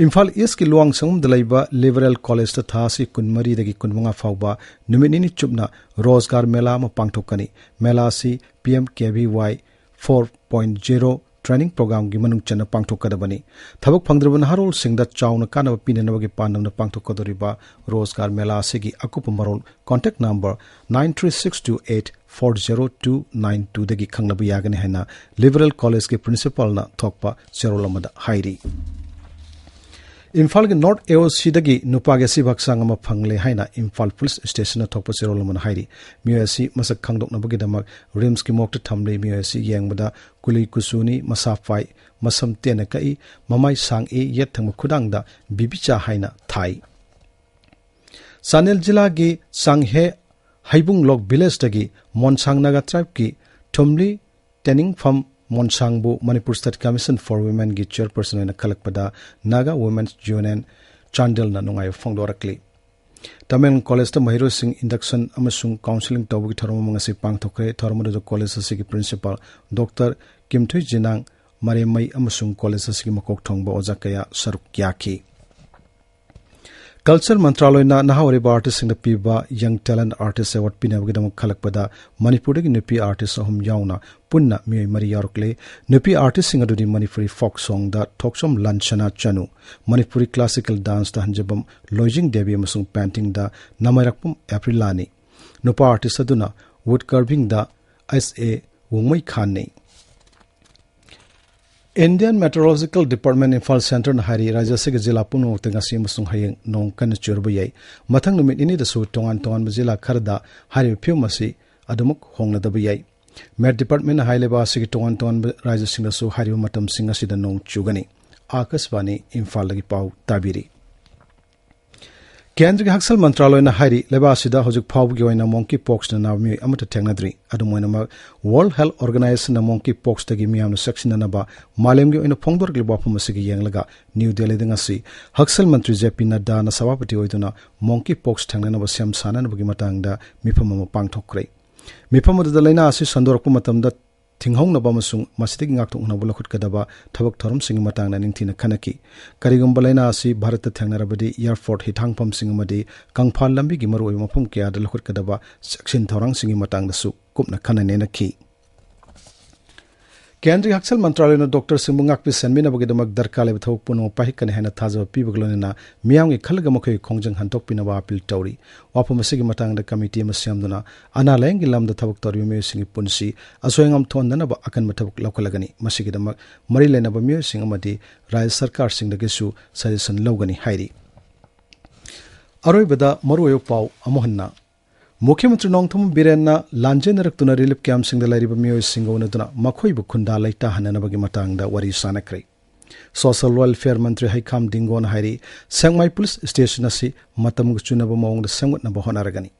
ꯏꯝꯐꯥꯜ Eastꯀꯤ ꯂꯨꯋꯥꯡꯁꯪꯕꯝꯗ ꯂꯩꯕ Liberal Collegeꯇ ꯊꯥ ꯑꯁꯤ ꯀꯨꯟꯃꯔꯤꯗꯒꯤ ꯀꯨꯟꯃꯉꯥ ꯐꯥꯎꯕ ꯅꯨꯃꯤꯠ ꯅꯤꯅꯤ ꯆꯨꯞꯅ ꯔꯣꯖꯒꯥꯔ ꯃꯦꯂꯥ ꯑꯃ ꯄꯥꯡꯊꯣꯛꯀꯅꯤ꯫ ꯃꯦꯂꯥ ꯑꯁꯤ P M K V Y four point zero training programꯒꯤ ꯃꯅꯨꯡ ꯆꯟꯅ ꯄꯥꯡꯊꯣꯛꯀꯗꯕꯅꯤ꯫ ꯊꯕꯛ ꯐꯪꯗ꯭ꯔꯕ ꯅꯍꯥꯔꯣꯜꯁꯤꯡꯗ ꯆꯥꯎꯅ ꯀꯥꯟꯅꯕ ꯄꯤꯅꯅꯕꯒꯤ ꯄꯥꯟꯗꯝꯅ ꯄꯥꯡꯊꯣꯛꯀꯗꯧꯔꯤꯕ ꯔꯣꯖꯒꯥꯔ ꯃꯦꯂꯥ ꯑꯁꯤꯒꯤ ꯑꯀꯨꯞꯄ ꯃꯔꯣꯜ contact number nine three six two eight four zero two nine twoꯗꯒꯤ ꯈꯪꯅꯕ ꯌꯥꯒꯅꯤ ꯍꯥꯏꯅ Liberal Collegeꯀꯤ principalꯅ ꯊꯣꯛꯄ ꯆꯦꯔꯣꯜ ꯑꯃꯗ ꯍꯥꯏꯔꯤ꯫ ꯏꯝꯐꯥꯜꯒꯤ North AOCꯗꯒꯤ ꯅꯨꯄꯥꯒꯤ ꯑꯁꯤꯕ ꯍꯛꯆꯥꯡ ꯑꯃ ꯐꯪꯂꯦ ꯍꯥꯏꯅ ꯏꯝꯐꯥꯜ police stationꯅ ꯊꯣꯛꯄ ꯆꯦꯔꯣꯜ ꯑꯃꯅ ꯍꯥꯏꯔꯤ꯫ ꯃꯤꯑꯣꯏ ꯑꯁꯤ ꯃꯁꯛ ꯈꯪꯗꯣꯛꯅꯕꯒꯤꯗꯃꯛ RIMSꯀꯤ morgueꯇ ꯊꯝꯂꯤ꯫ ꯃꯤꯑꯣꯏ ꯑꯁꯤ ꯌꯦꯡꯕꯗ ꯀꯨꯂꯤ ꯀꯨꯆꯨꯅꯤ, ꯃꯁꯥ ꯄꯥꯏ, ꯃꯁꯝ ꯇꯦꯟꯅ ꯀꯛꯏ, ꯃꯃꯥꯏ ꯁꯥꯡꯏ, ꯌꯦꯠ ꯊꯪꯕ ꯈꯨꯗꯥꯡꯗ ꯕꯤꯕꯤꯆꯥ ꯍꯥꯏꯅ ꯊꯥꯏ꯫ ꯆꯥꯟꯗꯦꯜ ꯖꯤꯂꯥꯒꯤ ꯆꯥꯡꯍꯦ ꯍꯩꯕꯨꯡꯂꯣꯛ villageꯇꯒꯤ ꯃꯣꯟꯁꯥꯡ Naga tribeꯀꯤ ꯊꯨꯝꯂꯤ ꯇꯦꯅꯤꯡꯐꯝ ꯃꯣꯟꯁꯥꯡꯕꯨ Manipur State Commission for Womenꯒꯤ chairperson ꯑꯣꯏꯅ ꯈꯜꯂꯛꯄꯗ Naga Women's Union ꯆꯥꯟꯗꯦꯜꯅ ꯅꯨꯡꯉꯥꯏꯕ ꯐꯣꯡꯗꯣꯔꯛꯂꯤ꯫ ꯇꯃꯦꯡꯂꯣꯡ Collegeꯇ ꯃꯍꯩꯔꯣꯏꯁꯤꯡ induction ꯑꯃꯁꯨꯡ counselling ꯇꯧꯕꯒꯤ ꯊꯧꯔꯝ ꯑꯃ ꯉꯁꯤ ꯄꯥꯡꯊꯣꯛꯈ꯭ꯔꯦ꯫ ꯊꯧꯔꯝ ꯑꯗꯨꯗ college ꯑꯁꯤꯒꯤ principal Doctor ꯀꯤꯝꯊꯨꯏ ꯖꯤꯅꯥꯡ ꯃꯔꯦꯝꯃꯩ ꯑꯃꯁꯨꯡ college ꯑꯁꯤꯒꯤ ꯃꯀꯣꯛ ꯊꯣꯡꯕ ꯑꯣꯖꯥ ꯀꯌꯥ ꯁꯔꯨꯛ ꯌꯥꯈꯤ꯫ ꯀꯜꯆꯔ ꯃꯟꯇ꯭ꯔꯥꯂꯣꯏꯅ ꯅꯍꯥ ꯑꯣꯏꯔꯤꯕ ꯑꯥꯔꯇꯤꯁꯁꯤꯡꯗ ꯄꯤꯕ ꯌꯪ ꯇꯦꯂꯦꯟꯠ ꯑꯥꯔꯇꯤꯁ ꯑꯦꯋꯥꯔꯗ ꯄꯤꯅꯕꯒꯤꯗꯃꯛ ꯈꯜꯂꯛꯄꯗ ꯃꯅꯤꯄꯨꯔꯗꯒꯤ ꯅꯨꯄꯤ ꯑꯥꯔꯇꯤꯁ ꯑꯍꯨꯝ ꯌꯥꯎꯅ ꯄꯨꯟꯅ ꯃꯤꯑꯣꯏ ꯃꯔꯤ ꯌꯥꯎꯔꯛꯂꯦ꯫ ꯅꯨꯄꯤ ꯑꯥꯔꯇꯤꯁꯁꯤꯡ ꯑꯗꯨꯗꯤ ꯃꯅꯤꯄꯨꯔꯤ ꯐꯣꯛ ꯁꯣꯡꯗ ꯊꯣꯛꯆꯣꯝ ꯂꯟꯁꯅꯥ ꯆꯅꯨ, ꯃꯅꯤꯄꯨꯔꯤ ꯀ꯭ꯂꯥꯁꯤꯀꯦꯜ ꯗꯥꯟꯁꯇ ꯍꯟꯖꯕꯝ ꯂꯣꯏꯖꯤꯡ ꯗꯦꯕꯤ ꯑꯃꯁꯨꯡ ꯄꯦꯟꯇꯤꯡꯗ ꯅꯃꯥꯏꯔꯛꯄꯝ ꯑꯦꯄ꯭ꯔꯤꯂꯥꯅꯤ꯫ ꯅꯨꯄꯥ ꯑꯥꯔꯇꯤꯁ ꯑꯗꯨꯅ would ꯀꯥꯔꯚꯤꯡꯗ S A ꯋꯨꯡꯃꯩ ꯈꯥꯟꯅꯤ꯫ Indian meteorological department Imphal ꯁꯦꯟꯇꯔꯅ ꯍꯥꯏꯔꯤ, ꯔꯥꯖ꯭ꯌ ꯑꯁꯤꯒꯤ ꯖꯤꯂꯥ ꯄꯨꯝꯅꯃꯛꯇ ꯉꯁꯤ ꯑꯃꯁꯨꯡ ꯍꯌꯦꯡ ꯅꯣꯡ ꯀꯟꯅ ꯆꯨꯔꯕ ꯌꯥꯏ꯫ ꯃꯊꯪ ꯅꯨꯃꯤꯠ ꯅꯤꯅꯤꯗꯁꯨ ꯇꯣꯉꯥꯟ ꯇꯣꯉꯥꯟꯕ ꯖꯤꯂꯥ ꯈꯔꯗ ꯍꯥꯏꯔꯤꯕ ꯐꯤꯕꯝ ꯑꯁꯤ ꯑꯗꯨꯃꯛ ꯍꯣꯡꯂꯗꯕ ꯌꯥꯏ꯫ ꯃꯦꯠ ꯗꯤꯄꯥꯔꯠꯃꯦꯟꯅ ꯍꯥꯏ, ꯂꯩꯕꯥꯛ ꯑꯁꯤꯒꯤ ꯇꯣꯉꯥꯟ ꯇꯣꯉꯥꯟꯕ ꯔꯥꯖ꯭ꯌꯁꯤꯡꯗꯁꯨ ꯍꯥꯏꯔꯤꯕ ꯃꯇꯝꯁꯤꯡ ꯑꯁꯤꯗ ꯅꯣꯡ ꯆꯨꯒꯅꯤ꯫ ꯑꯥꯀꯥꯁꯕꯥꯅꯤ ꯏꯝꯐꯥꯜꯗꯒꯤ ꯄꯥꯎ ꯇꯥꯕꯤꯔꯤ꯫ ꯀꯦꯟꯗ꯭ꯔꯒꯤ ꯍꯛꯁꯦꯜ ꯃꯟꯇ꯭ꯔꯥꯂꯣꯏꯅ ꯍꯥꯏꯔꯤ, ꯂꯩꯕꯥꯛ ꯑꯁꯤꯗ ꯍꯧꯖꯤꯛ ꯐꯥꯎꯕꯒꯤ ꯑꯣꯏꯅ ꯃꯣꯡꯀꯤ ꯄꯣꯛꯁꯅ ꯅꯥꯕ ꯃꯤꯑꯣꯏ ꯑꯃꯠꯇ ꯊꯦꯡꯅꯗ꯭ꯔꯤ꯫ ꯑꯗꯨꯝ ꯑꯣꯏꯅꯃꯛ, ꯋꯥꯔꯜꯗ ꯍꯦꯜꯊ ꯑꯣꯔꯒꯅꯥꯏꯖꯦꯁꯟꯅ ꯃꯣꯡꯀꯤ ꯄꯣꯛꯁꯇꯒꯤ ꯃꯤꯌꯥꯝꯅ ꯆꯦꯛꯁꯤꯟꯅꯅꯕ ꯃꯥꯂꯦꯝꯒꯤ ꯑꯣꯏꯅ ꯐꯣꯡꯗꯣꯔꯛꯂꯤꯕ ꯋꯥꯐꯝ ꯑꯁꯤꯒ ꯌꯦꯡꯂꯒ, ꯅ꯭ꯌꯨ ꯗꯦꯜꯂꯤꯗ ꯉꯁꯤ ꯍꯛꯁꯦꯜ ꯃꯟꯇ꯭ꯔꯤ ꯖꯦ ꯄꯤ ꯅꯗ꯭ꯗꯥꯅ ꯁꯚꯥꯄꯇꯤ ꯑꯣꯏꯗꯨꯅ ꯃꯣꯡꯀꯤ ꯄꯣꯛꯁ ꯊꯦꯡꯅꯅꯕ ꯁꯦꯝ ꯁꯥꯅꯅꯕꯒꯤ ꯃꯇꯥꯡꯗ ꯃꯤꯐꯝ ꯑꯃ ꯄꯥꯡꯊꯣꯛꯈ꯭ꯔꯦ꯫ ꯃꯤꯐꯝ ꯑꯗꯨꯗ ꯂꯥꯏꯅꯥ ꯑꯁꯤ ꯁꯟꯗꯣꯔꯛꯄ ꯃꯇꯝꯗ ꯊꯤꯡꯍꯧꯅꯕ ꯑꯃꯁꯨꯡ ꯃꯁꯤꯗꯒꯤ ꯉꯥꯛꯊꯣꯛꯅꯕ ꯂꯧꯈꯠꯀꯗꯕ ꯊꯕꯛ ꯊꯧꯔꯝꯁꯤꯡꯒꯤ ꯃꯇꯥꯡꯗ ꯅꯤꯡꯊꯤꯅ ꯈꯟꯅꯈꯤ꯫ ꯀꯔꯤꯒꯨꯝꯕ ꯂꯥꯏꯅꯥ ꯑꯁꯤ ꯚꯥꯔꯠꯇ ꯊꯦꯡꯅꯔꯕꯗꯤ, ꯑꯦꯌꯔꯄꯣꯔꯠ, ꯍꯤꯊꯥꯡꯐꯝꯁꯤꯡ ꯑꯃꯗꯤ ꯀꯪꯐꯥꯜ ꯂꯝꯕꯤꯒꯤ ꯃꯔꯨꯑꯣꯏꯕ ꯃꯐꯝ ꯀꯌꯥꯗ ꯂꯧꯈꯠꯀꯗꯕ ꯆꯦꯛꯁꯤꯟ ꯊꯧꯔꯥꯡꯁꯤꯡꯒꯤ ꯃꯇꯥꯡꯗꯁꯨ ꯀꯨꯞꯅ ꯈꯟꯅ ꯅꯩꯅꯈꯤ꯫ ꯀꯦꯟꯗ꯭ꯔꯒꯤ ꯍꯛꯁꯦꯜ ꯃꯟꯇ꯭ꯔꯥꯂꯌꯅ ꯗꯣꯛꯇꯔꯁꯤꯡꯕꯨ ꯉꯥꯛꯄꯤ ꯁꯦꯟꯕꯤꯅꯕꯒꯤꯗꯃꯛ ꯗꯔꯀꯥꯔ ꯂꯩꯕ ꯊꯕꯛ ꯄꯨꯝꯅꯃꯛ ꯄꯥꯏꯈꯠꯀꯅꯤ ꯍꯥꯏꯅ ꯊꯥꯖꯕ ꯄꯤꯕꯒ ꯂꯣꯏꯅꯅ, ꯃꯤꯌꯥꯝꯒꯤ ꯈꯜꯂꯒ ꯃꯈꯣꯏꯒꯤ ꯈꯣꯡꯖꯪ ꯍꯟꯗꯣꯛꯄꯤꯅꯕ ꯑꯄꯤꯜ ꯇꯧꯔꯤ꯫ ꯋꯥꯐꯝ ꯑꯁꯤꯒꯤ ꯃꯇꯥꯡꯗ ꯀꯃꯤꯇꯤ ꯑꯃ ꯁꯦꯝꯗꯨꯅ ꯑꯅꯥ ꯂꯥꯌꯦꯡꯒꯤ ꯂꯝꯗ ꯊꯕꯛ ꯇꯧꯔꯤꯕ ꯃꯤꯑꯣꯏꯁꯤꯡꯒꯤ ꯄꯨꯟꯁꯤ ꯑꯁꯣꯏ ꯑꯉꯥꯝ ꯊꯣꯛꯍꯟꯗꯅꯕ ꯑꯀꯟꯕ ꯊꯕꯛ ꯂꯧꯈꯠꯂꯒꯅꯤ꯫ ꯃꯁꯤꯒꯤꯗꯃꯛ ꯃꯔꯤ ꯂꯩꯅꯕ ꯃꯤꯑꯣꯏꯁꯤꯡ ꯑꯃꯗꯤ ꯔꯥꯖ꯭ꯌ ꯁꯔꯀꯥꯔꯁꯤꯡꯗꯒꯤꯁꯨ ꯁꯖꯦꯁꯟ ꯂꯧꯒꯅꯤ ꯍꯥꯏꯔꯤ꯫ ꯑꯔꯣꯏꯕꯗ ꯃꯔꯨꯑꯣꯏꯕ ꯄꯥꯎ ꯑꯃꯨꯛ ꯍꯟꯅ꯫ ꯃꯨꯈ꯭ꯌ ꯃꯟꯇ꯭ꯔꯤ ꯅꯣꯡꯊꯣꯝꯕꯝ ꯕꯤꯔꯦꯟꯅ ꯂꯥꯟꯖꯦꯟꯅꯔꯛꯇꯨꯅ ꯔꯤꯂꯤꯐ ꯀꯦꯝꯞꯁꯤꯡꯗ ꯂꯩꯔꯤꯕ ꯃꯤꯑꯣꯏꯁꯤꯡꯒ ꯎꯅꯗꯨꯅ ꯃꯈꯣꯏꯕꯨ ꯈꯨꯟꯗꯥ ꯂꯩꯇꯥꯍꯟꯅꯅꯕꯒꯤ ꯃꯇꯥꯡꯗ ꯋꯥꯔꯤ ꯁꯥꯅꯈ꯭ꯔꯦ꯫ ꯁꯣꯁꯤꯌꯦꯜ ꯋꯦꯜꯐꯤꯌꯔ ꯃꯟꯇ꯭ꯔꯤ ꯍꯩꯈꯥꯝ ꯗꯤꯡꯒꯣꯅ ꯍꯥꯏꯔꯤ, ꯁꯦꯛꯃꯥꯏ ꯄꯨꯂꯤꯁ ꯁ꯭ꯇꯦꯁꯟ ꯑꯁꯤ ꯃꯇꯝꯒ ꯆꯨꯅꯕ ꯃꯑꯣꯡꯗ ꯁꯦꯝꯒꯠꯅꯕ ꯍꯣꯠꯅꯔꯒꯅꯤ꯫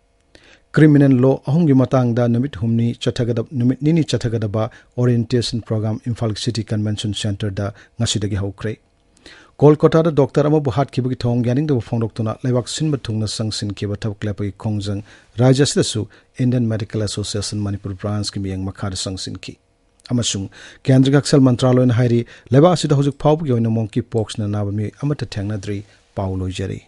ꯀ꯭ꯔꯤꯃꯤꯅꯦꯜ ꯂꯣ ꯑꯍꯨꯝꯒꯤ ꯃꯇꯥꯡꯗ ꯅꯨꯃꯤꯠ ꯍꯨꯝꯅꯤ ꯆꯠꯊꯒꯗꯕ, ꯅꯨꯃꯤꯠ ꯅꯤꯅꯤ ꯆꯠꯊꯒꯗꯕ orientation programme Imphal city convention ꯁꯦꯟꯇꯔꯗ ꯉꯁꯤꯗꯒꯤ ꯍꯧꯈ꯭ꯔꯦ꯫ ꯀꯣꯜꯀꯇꯥꯗ ꯗꯣꯛꯇꯔ ꯑꯃꯕꯨ ꯍꯥꯠꯈꯤꯕꯒꯤ ꯊꯧꯑꯣꯡ ꯌꯥꯅꯤꯡꯗꯕ ꯐꯣꯡꯗꯣꯛꯇꯨꯅ ꯂꯩꯕꯥꯛ ꯁꯤꯟꯕ ꯊꯨꯡꯅ ꯆꯪꯁꯤꯟꯈꯤꯕ ꯊꯕꯛ ꯂꯦꯞꯄꯒꯤ ꯈꯣꯡꯖꯪ ꯔꯥꯖ꯭ꯌ ꯑꯁꯤꯗꯁꯨ ꯏꯟꯗꯤꯌꯟ ꯃꯦꯗꯤꯀꯦꯜ ꯑꯦꯁꯣꯁꯤꯌꯦꯁꯟ ꯃꯅꯤꯄꯨꯔ ꯕ꯭ꯔꯥꯟꯁꯀꯤ ꯃꯤꯠꯌꯦꯡ ꯃꯈꯥꯗ ꯆꯪꯁꯤꯟꯈꯤ꯫ ꯑꯃꯁꯨꯡ ꯀꯦꯟꯗ꯭ꯔꯒꯤ ꯍꯛꯁꯦꯜ ꯃꯟꯇ꯭ꯔꯥꯂꯣꯏꯅ ꯍꯥꯏꯔꯤ, ꯂꯩꯕꯥꯛ ꯑꯁꯤꯗ ꯍꯧꯖꯤꯛ ꯐꯥꯎꯕꯒꯤ ꯑꯣꯏꯅ ꯃꯣꯡꯀꯤ ꯄꯣꯛꯁꯅ ꯅꯥꯕ ꯃꯤꯑꯣꯏ ꯑꯃꯠꯇ ꯊꯦꯡꯅꯗ꯭ꯔꯤ꯫ ꯄꯥꯎ ꯂꯣꯏꯖꯔꯦ꯫